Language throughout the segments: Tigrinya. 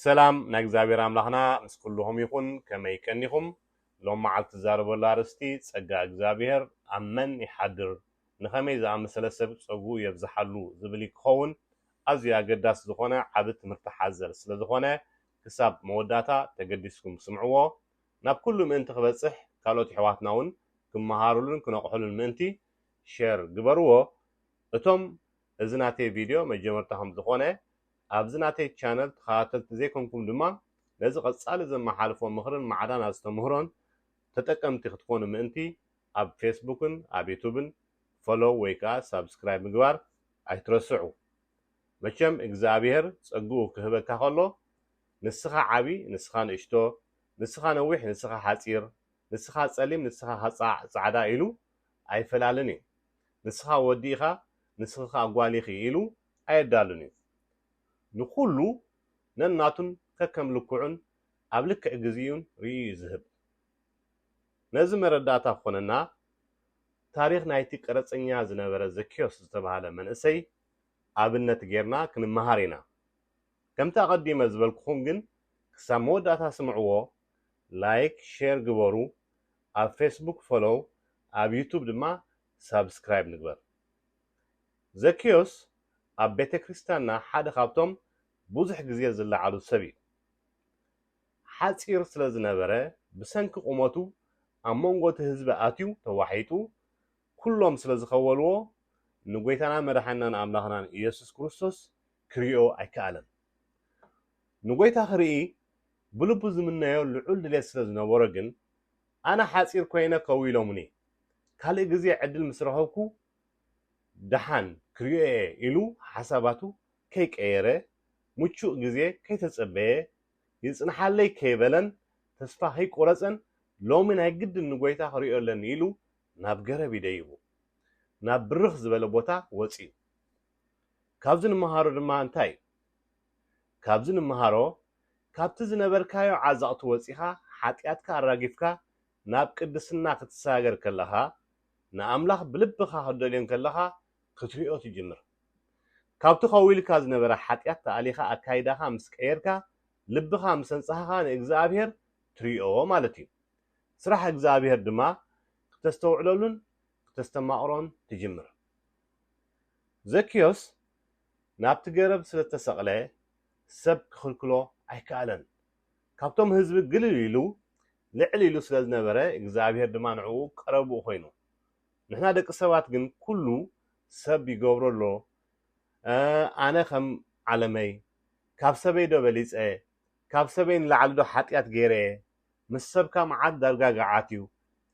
ሰላም ናይ እግዚኣብሔር ኣምላኽና ምስ ኩልኹም ይኹን። ከመይ ቀኒኹም? ሎም መዓልቲ ትዛረበሉ ኣርእስቲ ጸጋ እግዚኣብሔር ኣብ መን ይሓድር፣ ንኸመይ ዝኣመሰለ ሰብ ጸጉኡ የብዝሓሉ ዝብል ክኸውን ኣዝዩ ኣገዳሲ ዝኾነ ዓቢ ትምህርቲ ሓዘል ስለ ዝኾነ ክሳብ መወዳእታ ተገዲስኩም ስምዕዎ። ናብ ኩሉ ምእንቲ ክበጽሕ ካልኦት ኣሕዋትና እውን ክመሃሩሉን ክነቕሑሉን ምእንቲ ሸር ግበርዎ። እቶም እዚ ናተይ ቪድዮ መጀመርታ ከም ዝኾነ ኣብዚ ናተይ ቻነል ተኸታተልቲ ዘይኮንኩም ድማ ነዚ ቀጻሊ ዘመሓልፎ ምኽርን ማዕዳን ኣስተምህሮን ተጠቀምቲ ክትኮኑ ምእንቲ ኣብ ፌስቡክን ኣብ ዩቱብን ፎሎው ወይ ከዓ ሳብስክራይብ ምግባር ኣይትረስዑ። መቸም እግዚኣብሔር ጸግኡ ክህበካ ከሎ ንስኻ ዓቢ ንስኻ ንእሽቶ፣ ንስኻ ነዊሕ ንስኻ ሓጺር፣ ንስኻ ጸሊም ንስኻ ጻዕዳ ኢሉ ኣይፈላልን እዩ። ንስኻ ወዲ ኢኻ ንስኺ ኸኣ ጓል ኢኺ ኢሉ ኣየዳሉን እዩ። ንኹሉ ነናቱን ከከም ልክዑን ኣብ ልክዕ ግዜኡን ርእዩ እዩ ዝህብ። ነዚ መረዳእታ ክኾነና ታሪኽ ናይቲ ቀረጸኛ ዝነበረ ዘኪዮስ ዝተባህለ መንእሰይ ኣብነት ጌርና ክንመሃር ኢና። ከምቲ ኣቐዲመ ዝበልኩኹም ግን ክሳብ መወዳእታ ስምዕዎ፣ ላይክ፣ ሼር ግበሩ፣ ኣብ ፌስቡክ ፎሎው፣ ኣብ ዩቱብ ድማ ሳብስክራይብ ንግበር። ዘኪዮስ ኣብ ቤተ ክርስቲያንና ሓደ ካብቶም ብዙሕ ግዜ ዝለዓሉ ሰብ እዩ። ሓጺር ስለ ዝነበረ ብሰንኪ ቁመቱ ኣብ መንጎ እቲ ህዝቢ ኣትዩ ተዋሒጡ ኩሎም ስለ ዝኸወልዎ ንጎይታና መድሓናን ኣምላኽናን ኢየሱስ ክርስቶስ ክሪኦ ኣይከኣለን። ንጎይታ ክርኢ ብልቡ ዝምነዮ ልዑል ድሌት ስለ ዝነበሮ ግን ኣነ ሓጺር ኮይነ ከዊሎምኒ ካልእ ግዜ ዕድል ምስ ረኸብኩ ደሓን ክሪኦ እየ ኢሉ ሓሳባቱ ከይቀየረ፣ ምቹእ ግዜ ከይተጸበየ፣ ይጽንሓለይ ከይበለን ተስፋ ከይቆረጸን፣ ሎሚ ናይ ግድን ንጎይታ ክሪኦ ኣለኒ ኢሉ ናብ ገረብ ይደይቡ። ናብ ብርኽ ዝበለ ቦታ ወጺኡ። ካብዚ ንመሃሮ ድማ እንታይ እዩ? ካብዚ ንመሃሮ፣ ካብቲ ዝነበርካዮ ዓዘቕቲ ወጺኻ፣ ሓጢኣትካ ኣራጊፍካ፣ ናብ ቅድስና ክትሰጋገር ከለኻ፣ ንኣምላኽ ብልብኻ ክትደልዮ ከለኻ ክትሪኦ ትጅምር። ካብቲ ከዊልካ ዝነበረ ሓጢኣት ተኣሊኻ ኣካይዳኻ ምስ ቀየርካ፣ ልብኻ ምስ ኣንጻህኻ ንእግዚኣብሔር ትሪኦ ማለት እዩ። ስራሕ እግዚኣብሔር ድማ ክተስተውዕለሉን ክተስተማቕሮን ትጅምር። ዘኪዮስ ናብቲ ገረብ ስለ እተሰቕለ ሰብ ክኽልክሎ ኣይከኣለን። ካብቶም ህዝቢ ግልል ኢሉ ልዕል ኢሉ ስለ ዝነበረ እግዚኣብሔር ድማ ንዕኡ ቀረብኡ ኮይኑ። ንሕና ደቂ ሰባት ግን ኩሉ ሰብ ይገብሮ ኣሎ። ኣነ ከም ዓለመይ ካብ ሰበይ ዶ በሊጸ? ካብ ሰበይ ንላዕሊ ዶ ሓጢኣት ገይረ እየ? ምስ ሰብካ መዓት ዳርጋ ገዓት እዩ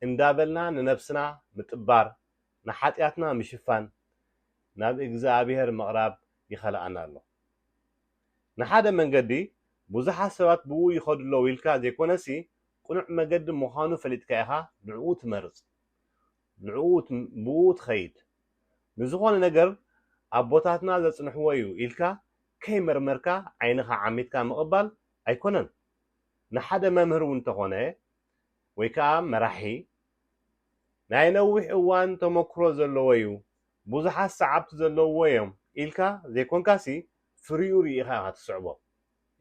እንዳበልና ንነብስና ምጥባር ንሓጢኣትና ምሽፋን ናብ እግዚኣብሔር ምቕራብ ይኸልኣና ኣሎ። ንሓደ መንገዲ ብዙሓት ሰባት ብኡ ይኸዱ ኣለዉ ኢልካ ዘይኮነሲ ቅኑዕ መገዲ ምዃኑ ፈሊጥካ ኢኻ ንዕኡ ትመርጽ። ንዕኡ ብኡ ትኸይድ። ንዝኾነ ነገር ኣቦታትና ዘጽንሕዎ እዩ ኢልካ ከይመርመርካ ዓይንኻ ዓሚትካ ምቕባል ኣይኮነን። ንሓደ መምህር እውን እንተኾነ ወይ ከዓ መራሒ ናይ ነዊሕ እዋን ተመክሮ ዘለዎ እዩ፣ ብዙሓት ሰዓብቲ ዘለዎ እዮም ኢልካ ዘይኮንካሲ ፍሪኡ ርኢኻ ኢኻ ትስዕቦ።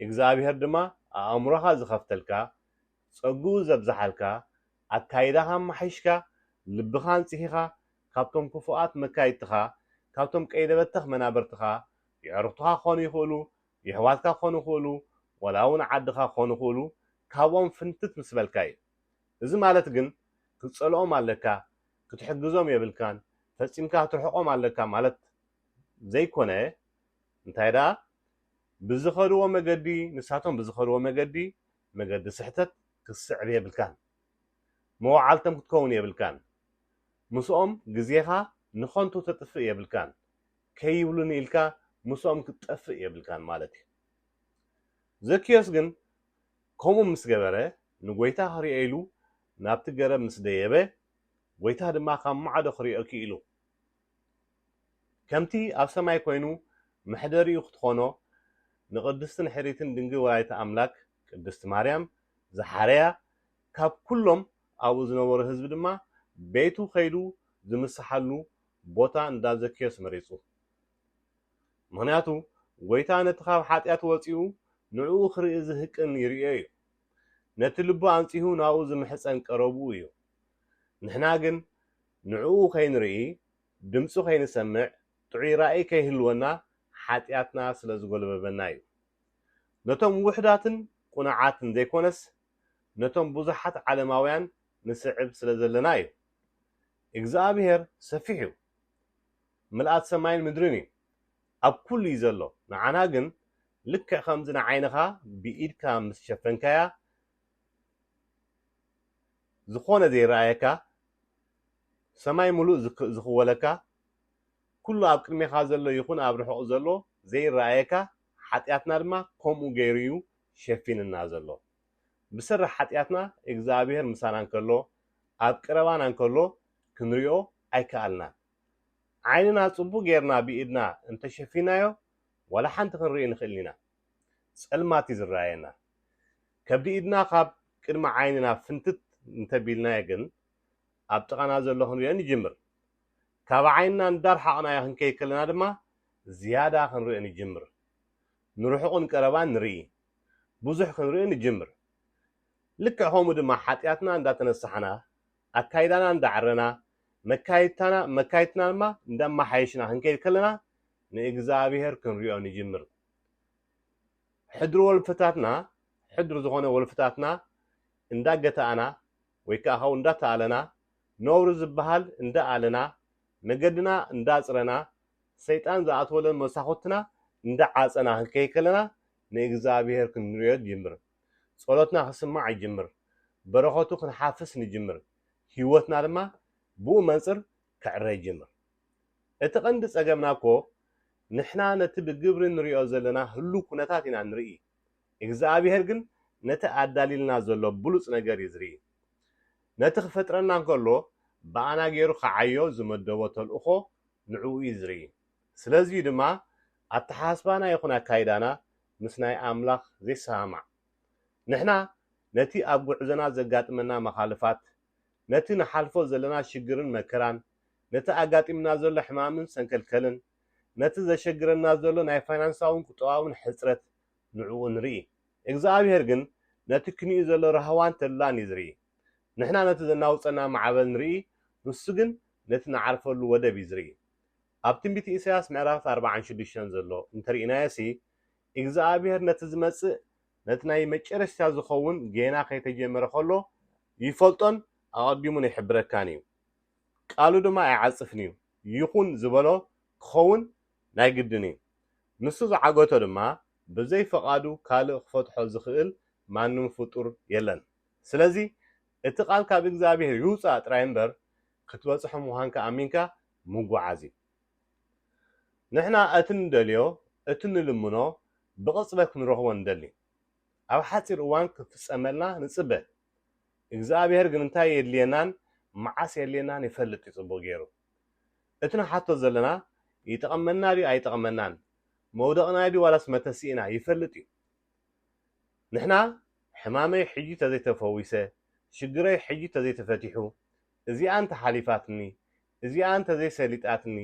እግዚኣብሔር ድማ ኣእምሮኻ ዝኸፍተልካ፣ ጸግኡ ዘብዝሓልካ፣ ኣካይዳኻ ኣማሓይሽካ፣ ልብኻ ኣንጽሂኻ፣ ካብቶም ክፉኣት መካይድትኻ፣ ካብቶም ቀይደበተኽ መናብርትኻ፣ የዕሩኽትኻ ክኾኑ ይኽእሉ፣ የሕዋትካ ክኾኑ ይኽእሉ፣ ወላ እውን ዓድኻ ክኾኑ ይኽእሉ፣ ካብኦም ፍንትት ምስ በልካ እዩ። እዚ ማለት ግን ክትጸልኦም ኣለካ፣ ክትሕግዞም የብልካን፣ ፈጺምካ ክትርሕቖም ኣለካ ማለት ዘይኮነ፣ እንታይ ደኣ ብዝኸድዎ መገዲ ንሳቶም ብዝኸድዎ መገዲ መገዲ ስሕተት ክትስዕብ የብልካን። መዋዓልቶም ክትከውን የብልካን። ምስኦም ግዜኻ ንኸንቱ ተጥፍእ የብልካን። ከይብሉኒ ኢልካ ምስኦም ክትጠፍእ የብልካን ማለት እዩ። ዘኪዮስ ግን ከምኡ ምስ ገበረ ንጎይታ ክሪኦ ኢሉ ናብቲ ገረብ ምስ ደየበ ጎይታ ድማ ካብ ማዕዶ ክሪኦ ክኢሉ። ከምቲ ኣብ ሰማይ ኮይኑ መሕደሪኡ ክትኾኖ ንቅድስትን ሕርይትን ድንግል ወላዲተ ኣምላክ ቅድስቲ ማርያም ዝሓረያ ካብ ኩሎም ኣብኡ ዝነበሩ ህዝቢ ድማ ቤቱ ከይዱ ዝምስሓሉ ቦታ እንዳ ዘኪዮስ መሪጹ። ምኽንያቱ ጎይታ ነቲ ካብ ሓጢኣት ወጺኡ ንዕኡ ክርኢ ዝህቅን ይርእዮ እዩ። ነቲ ልቡ ኣንጺሁ ናብኡ ዝምሕጸን ቀረብኡ እዩ። ንሕና ግን ንዕኡ ከይንርኢ፣ ድምጹ ከይንሰምዕ፣ ጥዑይ ራእይ ከይህልወና ሓጢኣትና ስለ ዝጎልበበና እዩ። ነቶም ውሑዳትን ቅኑዓትን ዘይኮነስ፣ ነቶም ብዙሓት ዓለማውያን ንስዕብ ስለ ዘለና እዩ። እግዚኣብሔር ሰፊሕ እዩ፣ ምልኣት ሰማይን ምድርን እዩ፣ ኣብ ኩሉ እዩ ዘሎ። ንዓና ግን ልክዕ ከምዚ ንዓይንኻ ብኢድካ ምስ ሸፈንካያ፣ ዝኾነ ዘይረኣየካ፣ ሰማይ ምሉእ ዝክ- ዝኽወለካ፣ ኩሉ ኣብ ቅድሜኻ ዘሎ ይኹን ኣብ ርሑቕ ዘሎ ዘይረኣየካ፣ ሓጢኣትና ድማ ከምኡ ገይሩ እዩ ሸፊንና ዘሎ። ብሰሪ ሓጢኣትና እግዚኣብሔር ምሳና እንከሎ፣ ኣብ ቀረባና እንከሎ ክንሪኦ ኣይከኣልናን። ዓይንና ጽቡቕ ጌርና ብኢድና እንተሸፊናዮ፣ ዋላ ሓንቲ ክንርኢ ንኽእል ኢና። ጸልማት እዩ ዝረኣየና። ከብዲ ኢድና ካብ ቅድሚ ዓይንና ፍንትት እንተቢልናዮ ግን፣ ኣብ ጥቓና ዘሎ ክንሪኦ ንጅምር። ካብ ዓይንና እንዳርሓቕናዮ ክንከይድ ከለና ድማ፣ ዝያዳ ክንርኢ ንጅምር። ንርሑቕን ቀረባን ንርኢ። ብዙሕ ክንርኢ ንጅምር። ልክዕ ከምኡ ድማ ሓጢኣትና እንዳተነሳሕና፣ ኣካይዳና እንዳዓረና፣ መካይድታና መካይድትና ድማ እንዳመሓየሽና ክንከይድ ከለና፣ ንእግዚኣብሔር ክንሪኦ ንጅምር። ሕድሪ ወልፍታትና፣ ሕድሪ ዝኾነ ወልፍታትና እንዳገታእና ወይ ከዓ ካብኡ እንዳተኣለና፣ ነውሪ ዝበሃል እንዳኣለና፣ መገድና እንዳጽረና፣ ሰይጣን ዝኣትወለን መሳኹትና እንዳዓጸና ክንከይድ ከለና፣ ንእግዚኣብሔር ክንሪኦ ንጅምር። ጸሎትና ክስማዕ ይጅምር። በረኸቱ ክንሓፍስ ንጅምር። ህይወትና ድማ ብኡ መንጽር ክዕረ ይጅምር። እቲ ቀንዲ ጸገምና እኮ፣ ንሕና ነቲ ብግብሪ ንሪኦ ዘለና ህሉው ኩነታት ኢና ንርኢ። እግዚኣብሔር ግን ነቲ ኣዳልዩልና ዘሎ ብሉጽ ነገር እዩ ዝርኢ። ነቲ ክፈጥረና እንከሎ፣ ብኣና ገይሩ ክዓዮ ዝመደቦ ተልእኾ ንዕኡ እዩ ዝርኢ። ስለዚ ድማ፣ ኣተሓሳስባና ይኹን ኣካይዳና ምስ ናይ ኣምላኽ ዘይሰማማዕ። ንሕና ነቲ ኣብ ጉዕዞና ዘጋጥመና መኻልፋት፣ ነቲ ንሓልፎ ዘለና ሽግርን መከራን፣ ነቲ ኣጋጢምና ዘሎ ሕማምን ሰንከልከልን፣ ነቲ ዘሸግረና ዘሎ ናይ ፋይናንሳውን ቁጠባውን ሕጽረት ንዕኡ ንርኢ። እግዚኣብሔር ግን ነቲ ክንዩ ዘሎ ራህዋን ተድላን እዩ ዝርኢ። ንሕና ነቲ ዘናውጸና ማዕበል ንርኢ፣ ንሱ ግን ነቲ ንዓርፈሉ ወደብ እዩ ዝርኢ። ኣብ ትንቢት ኢሳያስ ምዕራፍ ኣርባዓን ሽዱሽተን ዘሎ እንተርኢናዮሲ፣ እግዚኣብሔር ነቲ ዝመጽእ፣ ነቲ ናይ መጨረሽታ ዝኸውን ጌና ከይተጀመረ ከሎ ይፈልጦን ኣቐዲሙን ይሕብረካን እዩ። ቃሉ ድማ ኣይዓጽፍን እዩ። ይኹን ዝበሎ ክኸውን ናይ ግድን እዩ። ንሱ ዝዓገቶ ድማ ብዘይ ፈቓዱ ካልእ ክፈትሖ ዝኽእል ማንም ፍጡር የለን። ስለዚ እቲ ቃል ካብ እግዚኣብሔር ይውጻእ ጥራይ እምበር ክትበጽሖ ምዃንካ ኣሚንካ ምጉዓዝ እዩ። ንሕና እቲ ንደልዮ፣ እቲ ንልምኖ ብቕጽበት ክንረኽቦ ንደሊ። ኣብ ሓጺር እዋን ክፍጸመልና ንጽበ። እግዚኣብሔር ግን እንታይ የድልየናን መዓስ የድልየናን ይፈልጥ እዩ ጽቡቕ ገይሩ። እቲ ንሓቶ ዘለና ይጠቕመና ድዩ ኣይጠቕመናን፣ መውደቕና ድዩ ዋላስ መተስኢና ይፈልጥ እዩ። ንሕና ሕማመይ ሕጂ ተዘይተፈዊሰ፣ ሽግረይ ሕጂ ተዘይተፈቲሑ፣ እዚኣ እንተሓሊፋትኒ፣ እዚኣ እንተዘይሰሊጣትኒ፣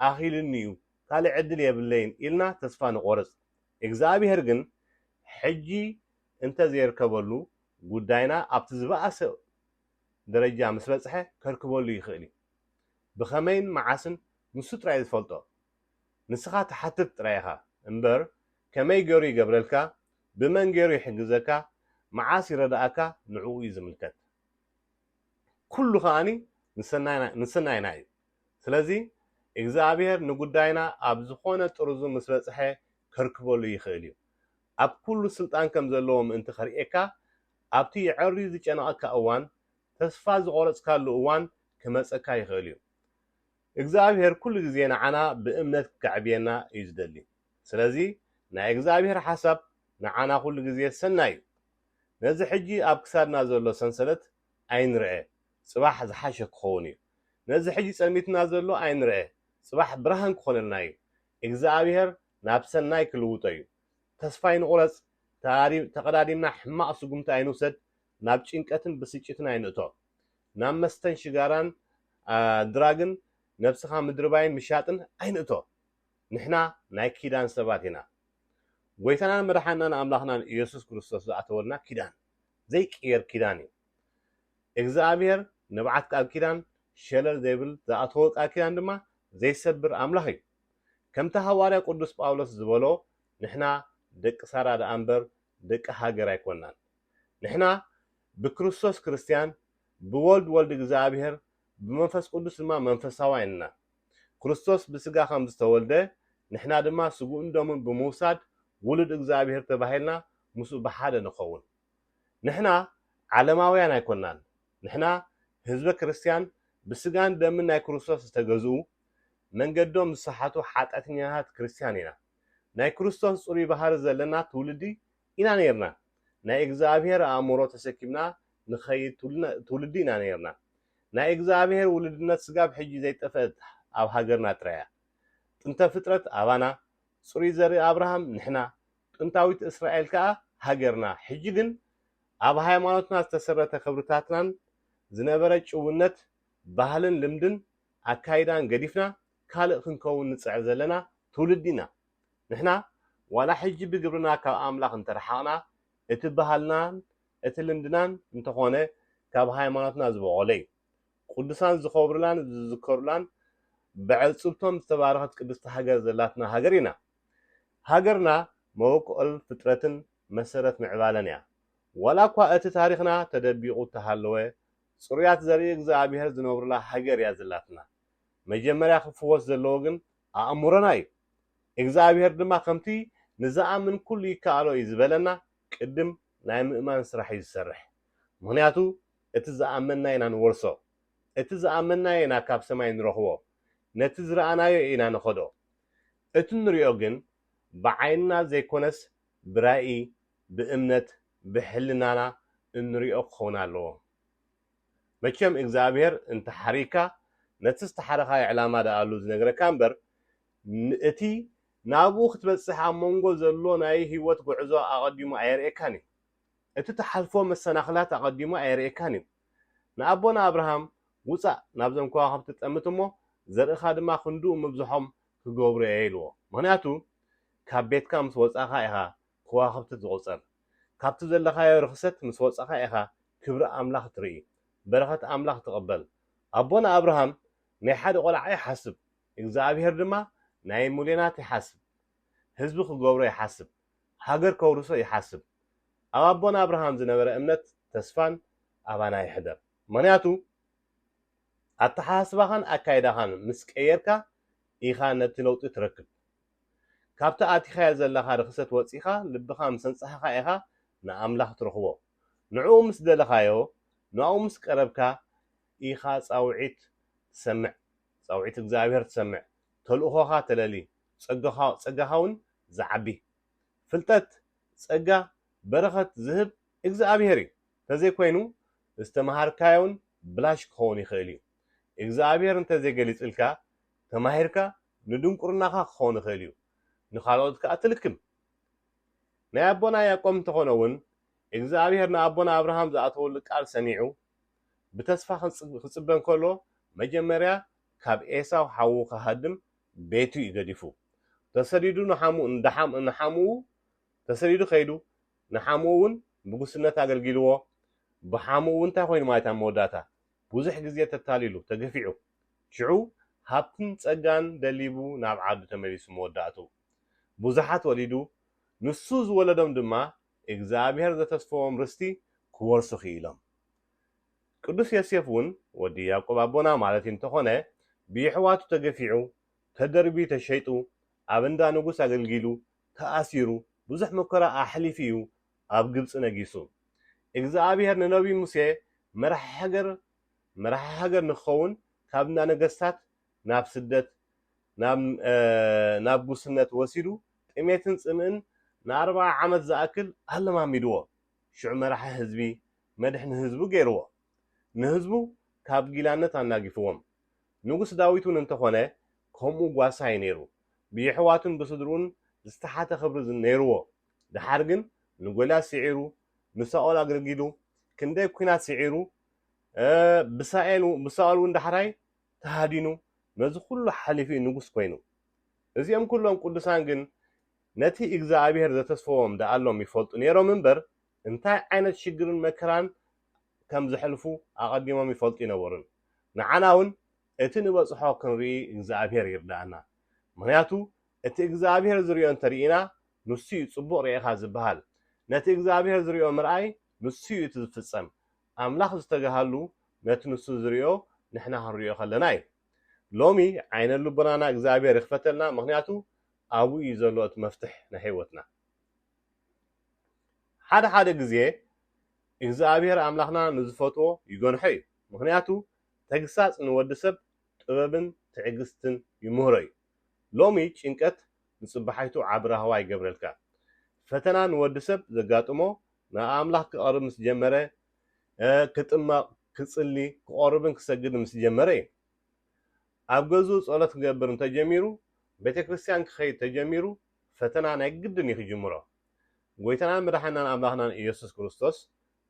ኣኺሉኒ እዩ፣ ካልእ ዕድል የብለይን ኢልና ተስፋ ንቖርጽ። እግዚኣብሔር ግን ሕጂ እንተዘይርከበሉ ጉዳይና ኣብቲ ዝበኣሰ ደረጃ ምስ በጽሐ ከርክበሉ ይኽእል እዩ። ብኸመይን መዓስን ንሱ ጥራይ እዩ ዝፈልጦ። ንስኻ ትሓትት ጥራይ ኢኻ እምበር፣ ከመይ ገይሩ ይገብረልካ፣ ብመን ገይሩ ይሕግዘካ፣ መዓስ ይረድኣካ፣ ንዕኡ እዩ ዝምልከት። ኩሉ ከኣኒ ንሰናይና-፣ ንሰናይና እዩ። ስለዚ እግዚኣብሔር ንጉዳይና ኣብ ዝኾነ ጥርዙ ምስ በጽሐ ከርክበሉ ይኽእል እዩ። ኣብ ኩሉ ስልጣን ከም ዘለዎ ምእንቲ ከርእየካ፣ ኣብቲ የዐርዩ ዝጨነቐካ እዋን፣ ተስፋ ዝቖረጽካሉ እዋን ክመጸካ ይኽእል እዩ። እግዚኣብሔር ኩሉ ግዜ ንዓና ብእምነት ከዕብየና እዩ ዝደሊ። ስለዚ ናይ እግዚኣብሔር ሓሳብ ንዓና ኩሉ ግዜ ሰናይ እዩ። ነዚ ሕጂ ኣብ ክሳድና ዘሎ ሰንሰለት ኣይንርአ፣ ጽባሕ ዝሓሸ ክኸውን እዩ። ነዚ ሕጂ ጸልሚትና ዘሎ ኣይንርአ፣ ጽባሕ ብርሃን ክኾነልና እዩ። እግዚኣብሔር ናብ ሰናይ ክልውጦ እዩ። ተስፋ ኣይንቑረጽ፣ ተቓዲ-፣ ተቐዳዲምና ሕማቕ ስጉምቲ ኣይንውሰድ፣ ናብ ጭንቀትን ብስጭትን ኣይንእቶ። ናብ መስተን ሽጋራን፣ ኣ፣ ድራግን ነብስኻ ምድርባይን ምሻጥን ኣይንእቶ። ንሕና ናይ ኪዳን ሰባት ኢና። ጎይታናን መድሓናን ኣምላኽናን ኢየሱስ ክርስቶስ ዝኣተወልና ኪዳን ዘይቅየር ኪዳን እዩ። እግዚኣብሔር ንብዓት ቃል ኪዳን ሸለል ዘይብል ዝኣተወ ቃል ኪዳን ድማ ዘይሰብር ኣምላኽ እዩ። ከምቲ ሃዋርያ ቅዱስ ጳውሎስ ዝበሎ ንሕና ደቂ ሳራ ደኣ እምበር ደቂ ሃገር ኣይኮናን። ንሕና ብክርስቶስ ክርስትያን፣ ብወልድ ወልድ እግዚኣብሔር፣ ብመንፈስ ቅዱስ ድማ መንፈሳውያን ኢና። ክርስቶስ ብስጋ ከም ዝተወልደ ንሕና ድማ ስግኡን ደሙን ብምውሳድ ውሉድ እግዚኣብሔር ተባሂልና ምስኡ ብሓደ ንኸውን። ንሕና ዓለማውያን ኣይኮናን። ንሕና ህዝበ ክርስትያን ብስጋን ደምን ናይ ክርስቶስ ዝተገዝኡ መንገዶም ዝሰሓቱ ሓጢኣተኛታት ክርስትያን ኢና። ናይ ክርስቶስ ጽሩይ ባህሪ ዘለና ትውልዲ ኢና ነይርና። ናይ እግዚኣብሔር ኣእምሮ ተሰኪምና ንኸይድ ትውልና- ትውልዲ ኢና ነይርና። ናይ እግዚኣብሔር ውልድነት ስጋብ ሕጂ ዘይጠፍአት ኣብ ሃገርና ጥራይ እያ። ጥንተ ፍጥረት ኣባና፣ ጽሩይ ዘርኢ ኣብርሃም ንሕና፣ ጥንታዊት እስራኤል ከኣ ሃገርና። ሕጂ ግን ኣብ ሃይማኖትና ዝተሰረተ ክብርታትናን ዝነበረ ጭውነት ባህልን ልምድን ኣካይዳን ገዲፍና ካልእ ክንከውን ንጽዕር ዘለና ትውልዲ ኢና። ንሕና ዋላ ሕጂ ብግብርና ካብ ኣምላኽ እንተረሓቕና፣ እቲ ባህልናን እቲ ልምድናን እንተኾነ ካብ ሃይማኖትና ዝበቖለ እዩ። ቅዱሳን ዝኸብሩላን ዝዝከሩላን ብዕጽብቶም ዝተባረኸት ቅድስቲ ሃገር ዘላትና ሃገር ኢና። ሃገርና መበቆል ፍጥረትን መሰረት ምዕባለን እያ። ዋላ እኳ እቲ ታሪኽና ተደቢቑ እተሃለወ፣ ጽሩያት ዘርኢ እግዚኣብሔር ዝነብሩላ ሃገር እያ ዘላትና። መጀመርያ ክፍወስ ዘለዎ ግን ኣእምሮና እዩ። እግዚኣብሔር ድማ ከምቲ ንዝኣምን ኩሉ ይከኣሎ እዩ ዝበለና፣ ቅድም ናይ ምእማን ስራሕ እዩ ዝሰርሕ። ምኽንያቱ እቲ ዝኣመንና ኢና ንወርሶ። እቲ ዝኣመንናዮ ኢና ካብ ሰማይ ንረኽቦ። ነቲ ዝረኣናዮ ኢና ንኸዶ። እቲ ንሪኦ ግን ብዓይንና ዘይኮነስ ብራእይ፣ ብእምነት፣ ብሕልናና እንሪኦ ክኸውን ኣለዎ። መቸም እግዚኣብሔር እንተሓሪካ ነቲ ዝተሓረኻዮ ዕላማ ደኣሉ ዝነግረካ እምበር ን- እቲ ናብኡ ክትበጽሕ ኣብ መንጎ ዘሎ ናይ ህይወት ጉዕዞ ኣቐዲሙ ኣየርእየካን እዩ። እቲ ትሓልፎ መሰናኽላት ኣቐዲሙ ኣየርእየካን እዩ። ንኣቦና ኣብርሃም ውጻእ ናብዞም ከዋኽብቲ ጠምት እሞ ዘርእኻ ድማ ክንድኡ ምብዝሖም ክገብሩ እየ ኢልዎ። ምኽንያቱ ካብ ቤትካ ምስ ወጻኻ ኢኻ ከዋኽብቲ ትቑጸር። ካብቲ ዘለኻዮ ርኽሰት ምስ ወጻኻ ኢኻ ክብሪ ኣምላኽ ትርኢ፣ በረኸት ኣምላኽ ትቕበል። ኣቦና ኣብርሃም ናይ ሓደ ቆልዓ ይሓስብ፣ እግዚኣብሔር ድማ ናይ ሙሌናት ይሓስብ። ህዝቢ ክገብሮ ይሓስብ፣ ሃገር ከውርሶ ይሓስብ። ኣብ ኣቦና ኣብርሃም ዝነበረ እምነት ተስፋን ኣባና ይሕደር። ምኽንያቱ ኣተሓሳስባኻን ኣካይዳኻን ምስ ቀየርካ ኢኻ ነቲ ለውጢ ትረክብ። ካብቲ ኣቲኻዮ ዘለኻ ርኽሰት ወጺኻ ልብኻ ምስ ኣንጻህኻ ኢኻ ንኣምላኽ ትረኽቦ። ንዕኡ ምስ ደለኻዮ፣ ንኣኡ ምስ ቀረብካ ኢኻ ጻውዒት ትሰምዕ። ጻውዒት እግዚኣብሔር ትሰምዕ። ተልእኾኻ ተለሊ። ጸጋኻ እውን ዝዓቢ። ፍልጠት፣ ጸጋ፣ በረኸት ዝህብ እግዚኣብሔር እዩ። እንተዘይኮይኑ ዝተምሃርካዮን ብላሽ ክኸውን ይኽእል እዩ። እግዚኣብሔር እንተዘይገሊጽልካ ተማሂርካ ንድንቁርናኻ ክኸውን ይኽእል እዩ። ንኻልኦት ከኣ ትልክም። ናይ ኣቦና ያዕቆብ እንተኾነ እውን እግዚኣብሔር ንኣቦና ኣብርሃም ዝኣተወሉ ቃል ሰሚዑ ብተስፋ ክጽበ እንከሎ መጀመርያ ካብ ኤሳው ሓዉ ክሃድም ቤቱ እዩ ገዲፉ። ተሰዲዱ ንሓሙ ንሓምኡ ተሰዲዱ ከይዱ ንሓምኡ እውን ብጉስነት ኣገልጊልዎ። ብሓምኡ እውን እንታይ ኮይኑ ማለት ኣብ መወዳእታ ብዙሕ ግዜ ተታሊሉ ተገፊዑ ሽዑ ሃብትን ጸጋን ደሊቡ ናብ ዓዱ ተመሊሱ። መወዳእቱ ብዙሓት ወሊዱ ንሱ ዝወለዶም ድማ እግዚኣብሔር ዘተስፈዎም ርስቲ ክወርሱ ክኢሎም። ቅዱስ ዮሴፍ እውን ወዲ ያዕቆብ ኣቦና ማለት እንተኾነ ብየሕዋቱ ተገፊዑ ተደርቢ ተሸይጡ ኣብ እንዳ ንጉስ ኣገልጊሉ ተኣሲሩ ብዙሕ መከራ ኣሕሊፉ እዩ ኣብ ግብፂ ነጊሱ። እግዚኣብሔር ንነቢይ ሙሴ መራሒ ሃገር መራሒ ሃገር ንክኸውን ካብ እንዳ ነገስታት ናብ ስደት ናብ ጉስነት ወሲዱ ጥሜትን ፅምእን ንኣርብዓ ዓመት ዝኣክል ኣለማሚድዎ። ሽዑ መራሒ ህዝቢ መድሕኒ ህዝቡ ገይርዎ። ንህዝቡ ካብ ጊላነት ኣናጊፍዎም። ንጉስ ዳዊት እውን እንተኾነ ከምኡ ጓሳ እዩ ነይሩ። ብየሕዋቱን ብስድርኡን ዝተሓተ ክብሪ ነይርዎ። ደሓር ግን ንጎልያድ ስዒሩ ንሳኦል ኣገልጊሉ ክንደይ ኲናት ስዒሩ ብሳኦል እውን ዳሕራይ ተሃዲኑ ነዚ ኩሉ ሓሊፉ እዩ ንጉስ ኮይኑ። እዚኦም ኩሎም ቅዱሳን ግን ነቲ እግዚኣብሔር ዘተስፈዎም ደኣሎም ይፈልጡ ነይሮም እምበር፣ እንታይ ዓይነት ሽግርን መከራን ከም ዘሕልፉ ኣቐዲሞም ይፈልጡ ይነበሩን። ንዓና እውን እቲ ንበጽሖ ክንርኢ እግዚኣብሔር ይርዳእና። ምኽንያቱ እቲ እግዚኣብሔር ዝሪኦ እንተርኢና፣ ንሱ እዩ ጽቡቕ ርኢኻ ዝበሃል። ነቲ እግዚኣብሔር ዝሪኦ ምርኣይ፣ ንሱ እዩ እቲ ዝፍጸም። ኣምላኽ ዝተጋሃሉ ነቲ ንሱ ዝሪኦ ንሕና ክንሪኦ ከለና እዩ። ሎሚ ዓይነ ልቦናና እግዚኣብሔር ይኽፈተልና፣ ምኽንያቱ ኣብኡ እዩ ዘሎ እቲ መፍትሕ ናይ ህይወትና። ሓደ ሓደ ግዜ እግዚኣብሔር ኣምላኽና ንዝፈትዎ ይገንሖ እዩ። ምኽንያቱ ተግሳጽ ንወዲ ሰብ ጥበብን ትዕግስትን ይምህሮ እዩ። ሎሚ ጭንቀት ንጽባሓይቱ ዓቢ ራህዋ ይገብረልካ። ፈተና ንወዲ ሰብ ዘጋጥሞ ናብ ኣምላኽ ክቐርብ ምስ ጀመረ፣ ክጥመቕ፣ ክጽሊ፣ ክቖርብን ክሰግድ ምስ ጀመረ እዩ። ኣብ ገዝኡ ጸሎት ክገብር እንተጀሚሩ፣ ቤተ ክርስቲያን ክኸይድ ተጀሚሩ፣ ፈተና ናይ ግድን እዩ ክጅምሮ። ጎይታናን መድሓናን ኣምላኽናን ኢየሱስ ክርስቶስ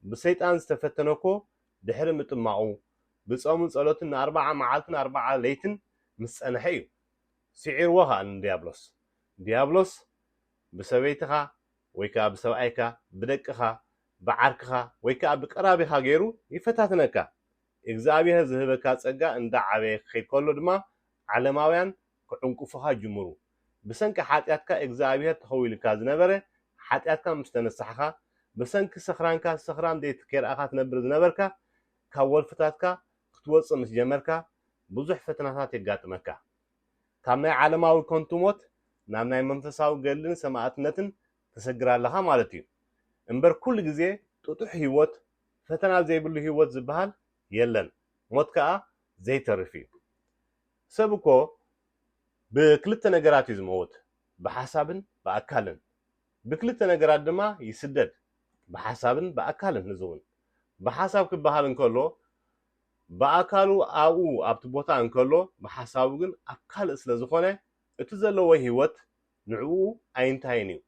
ብሰይጣን ዝተፈተነ እኮ ድሕሪ ምጥማቑ፣ ብጾምን ጸሎትን ንኣርባዓ መዓልትን ኣርባዓ ለይትን ምስ ጸንሐ እዩ። ስዒርዎ ኸኣ ንድያብሎስ። ድያብሎስ ብሰበይትኻ ወይ ከኣ ብሰብኣይካ፣ ብደቅኻ፣ ብዓርክኻ ወይ ከኣ ብቀራቢኻ ገይሩ ይፈታትነካ። እግዚኣብሔር ዝህበካ ጸጋ እንዳዓበየ ክኸይድ ከሎ ድማ ዓለማውያን ክዕንቅፉኻ ይጅምሩ። ብሰንኪ ሓጢኣትካ እግዚኣብሔር ተኸዊሉካ ዝነበረ፣ ሓጢኣትካ ምስ ተነሳሕኻ፣ ብሰንኪ ሰኽራንካ ሰኽራን ዘይትኬርኣኻ ትነብር ዝነበርካ፣ ካብ ወልፍታትካ ክትወጽእ ምስ ጀመርካ፣ ብዙሕ ፈተናታት የጋጥመካ። ካብ ናይ ዓለማዊ ከንቱ ሞት ናብ ናይ መንፈሳዊ ገድልን ሰማእትነትን ተሰግር ኣለኻ ማለት እዩ። እምበር ኩሉ ግዜ ጥጡሕ ህይወት፣ ፈተና ዘይብሉ ህይወት ዝበሃል የለን። ሞት ከኣ ዘይተርፍ እዩ። ሰብ እኮ ብክልተ ነገራት እዩ ዝመውት፣ ብሓሳብን ብኣካልን። ብክልተ ነገራት ድማ ይስደድ፣ ብሓሳብን ብኣካልን። እዚ እውን ብሓሳብ ክበሃል እንከሎ፣ ብኣካሉ ኣብኡ ኣብቲ ቦታ እንከሎ፣ ብሓሳቡ ግን ኣብ ካልእ ስለ ዝኾነ፣ እቲ ዘለዎ ህይወት ንዕኡ ኣይንታይን እዩ።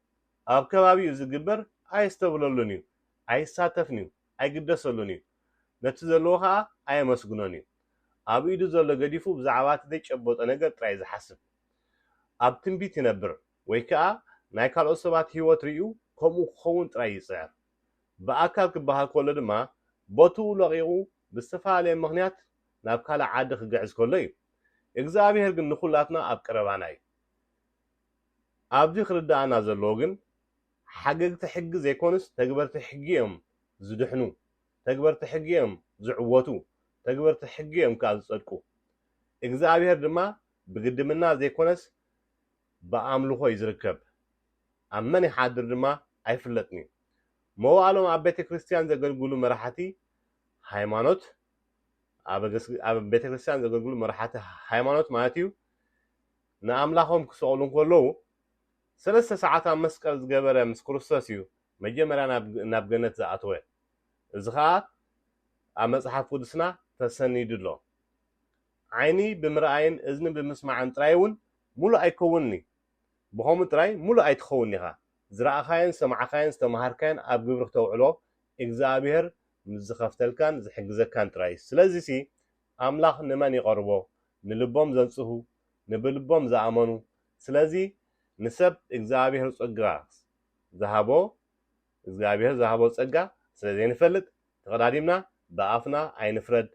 ኣብ ከባቢኡ ዝግበር ኣየስተብለሉን እዩ፣ ኣይሳተፍን እዩ፣ ኣይግደሰሉን እዩ። ነቲ ዘለዎ ኸኣ ኣየመስግኖን እዩ። ኣብ ኢዱ ዘሎ ገዲፉ ብዛዕባ እቲ ዘይጨበጦ ነገር ጥራይ ዝሓስብ። ኣብ ትንቢት ይነብር፣ ወይ ከኣ ናይ ካልኦት ሰባት ህይወት ርእዩ ከምኡ ክኸውን ጥራይ ይጽዕር። ብኣካል ክበሃል ከሎ ድማ፣ ቦትኡ ለቒቑ ብዝተፈላለየ ምኽንያት ናብ ካልእ ዓዲ ክግዕዝ ከሎ እዩ። እግዚኣብሔር ግን ንኹላትና ኣብ ቀረባና እዩ። ኣብዚ ክርድኣና ዘለዎ ግን፣ ሓገግቲ ሕጊ ዘይኮኑስ ተግበርቲ ሕጊ እዮም ዝድሕኑ፣ ተግበርቲ ሕጊ እዮም ዝዕወቱ፣ ተግበርቲ ሕጊ እዮም ከኣ ዝጸድቁ። እግዚኣብሔር ድማ ብግድምና ዘይኮነስ ብኣምልኾ እዩ ዝርከብ። ኣብ መን ይሓድር ድማ ኣይፍለጥን እዩ። መዋእሎም ኣብ ቤተ ክርስቲያን ዘገልግሉ መራሕቲ ሃይማኖት፣ ኣብ ገስ-፣ ኣብ ቤተ ክርስቲያን ዘገልግሉ መራሕቲ ሃይማኖት ማለት እዩ፣ ንኣምላኾም ክሰቕሉ እንከለዉ፣ ሰለስተ ሰዓት ኣብ መስቀል ዝገበረ ምስ ክርስቶስ እዩ መጀመርያ ናብ፣ ናብ ገነት ዝኣተወ። እዚ ኸኣ ኣብ መጽሓፍ ቅዱስና ተሰኒዱ ኣሎ። ዓይኒ ብምርኣይን እዝኒ ብምስማዕን ጥራይ እውን ሙሉእ ኣይከውንን እዩ። ብኸምኡ ጥራይ ሙሉእ ኣይትኸውን ኢኻ። ዝረኣኻዮን ዝሰማዕካዮን ዝተምሃርካዮን ኣብ ግብሪ ክተውዕሎ እግዚኣብሔር ምስ ዝኸፍተልካን ዝሕግዘካን ጥራይ እዩ። ስለዚሲ ኣምላኽ ንመን ይቐርቦ? ንልቦም ዘንጽሁ፣ ንብልቦም ዝኣመኑ። ስለዚ ንሰብ እግዚኣብሔር ጸጋ ዝሃቦ፣ እግዚኣብሔር ዝሃቦ ጸጋ ስለ ዘይንፈልጥ ተቐዳዲምና ብኣፍና ኣይንፍረድ፣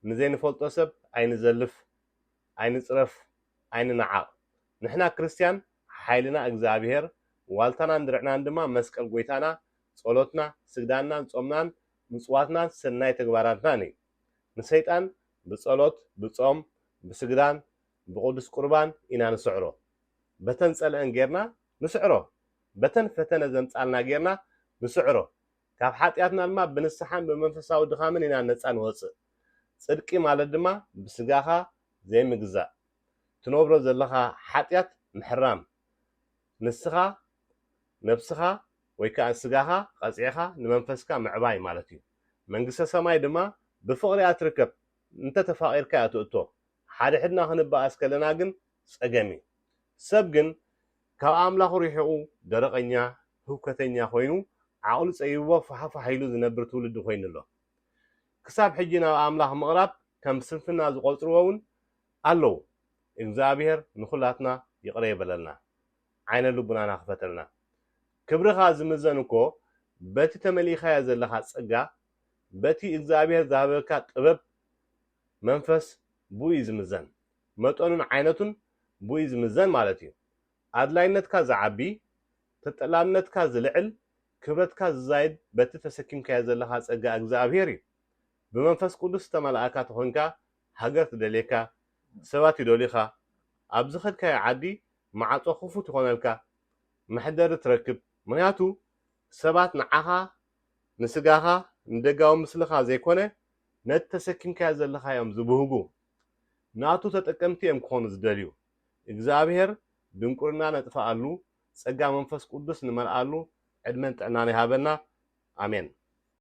ንዘይንፈልጦ ሰብ ኣይንዘልፍ፣ ኣይንጽረፍ፣ ኣይንነዓቕ። ንሕና ክርስትያን ሓይልና እግዚኣብሔር፣ ዋልታናን ድርዕናን ድማ መስቀል ጎይታና፣ ጸሎትና፣ ስግዳንናን ጾምናን ምጽዋትናን ሰናይ ተግባራትናን እዩ። ንሰይጣን ብጸሎት፣ ብጾም፣ ብስግዳን፣ ብቅዱስ ቁርባን ኢና ንስዕሮ። በተን ጸልአን ጌርና ንስዕሮ። በተን ፈተነ ዘምጻልና ጌርና ንስዕሮ። ካብ ሓጢኣትና ድማ ብንስሓን ብመንፈሳዊ ድኻምን ኢና ነጻ ንወጽእ። ጽድቂ ማለት ድማ ብስጋኻ ዘይምግዛእ። ትነብሮ ዘለኻ ሓጢኣት ምሕራም። ንስኻ ነብስኻ ወይ ከኣ ስጋኻ ቀጺዕኻ ንመንፈስካ ምዕባይ ማለት እዩ። መንግስተ ሰማይ ድማ ብፍቕሪ እያ ትርከብ። እንተ ተፋቒርካ እያ ትእቶ። ሓድሕድና ክንበኣስ ከለና ግን ጸገም እዩ። ሰብ ግን ካብ ኣምላኹ ሪሒቑ ደረቐኛ፣ ህውከተኛ ኮይኑ፣ ዓቕሉ ጸቢብዎ ፋሕፋሕ ኢሉ ዝነብር ትውልዲ ኮይኑ ኣሎ። ክሳብ ሕጂ ናብ ኣምላኽ ምቕራብ ከም ስንፍና ዝቖጽርዎ እውን ኣለዉ። እግዚኣብሔር ንኹላትና ይቕረ ይበለልና። ዓይነ ልቡናና ክፈተልና። ክብርኻ ዝምዘን እኮ በቲ ተመሊእካዮ ዘለኻ ጸጋ፣ በቲ እግዚኣብሔር ዝሃበካ ጥበብ መንፈስ ብኡ እዩ ዝምዘን። መጠኑን ዓይነቱን ብኡ እዩ ዝምዘን ማለት እዩ። ኣድላይነትካ ዝዓቢ፣ ተጠላብነትካ ዝልዕል፣ ክብረትካ ዝዛይድ በቲ ተሰኪምካዮ ዘለኻ ጸጋ እግዚኣብሔር እዩ። ብመንፈስ ቅዱስ ዝተመላእካ ተኾንካ፣ ሃገር ትደልየካ፣ ሰባት ይደልዩኻ፣ ኣብ ዝኸድካዮ ዓዲ ማዕጾ ክፉት ይኾነልካ፣ መሕደሪ ትረክብ። ምኽንያቱ ሰባት ንዓኻ፣ ንስጋኻ፣ ንደጋዊ ምስልኻ ዘይኮነ ነቲ ተሰኪምካዮ ዘለኻ እዮም ዝብህጉ። ናቱ ተጠቀምቲ እዮም ክኾኑ ዝደልዩ። እግዚኣብሔር ድንቁርና ነጥፍኣሉ፣ ጸጋ መንፈስ ቅዱስ ንመልኣሉ ዕድመን ጥዕናን ይሃበና። ኣሜን።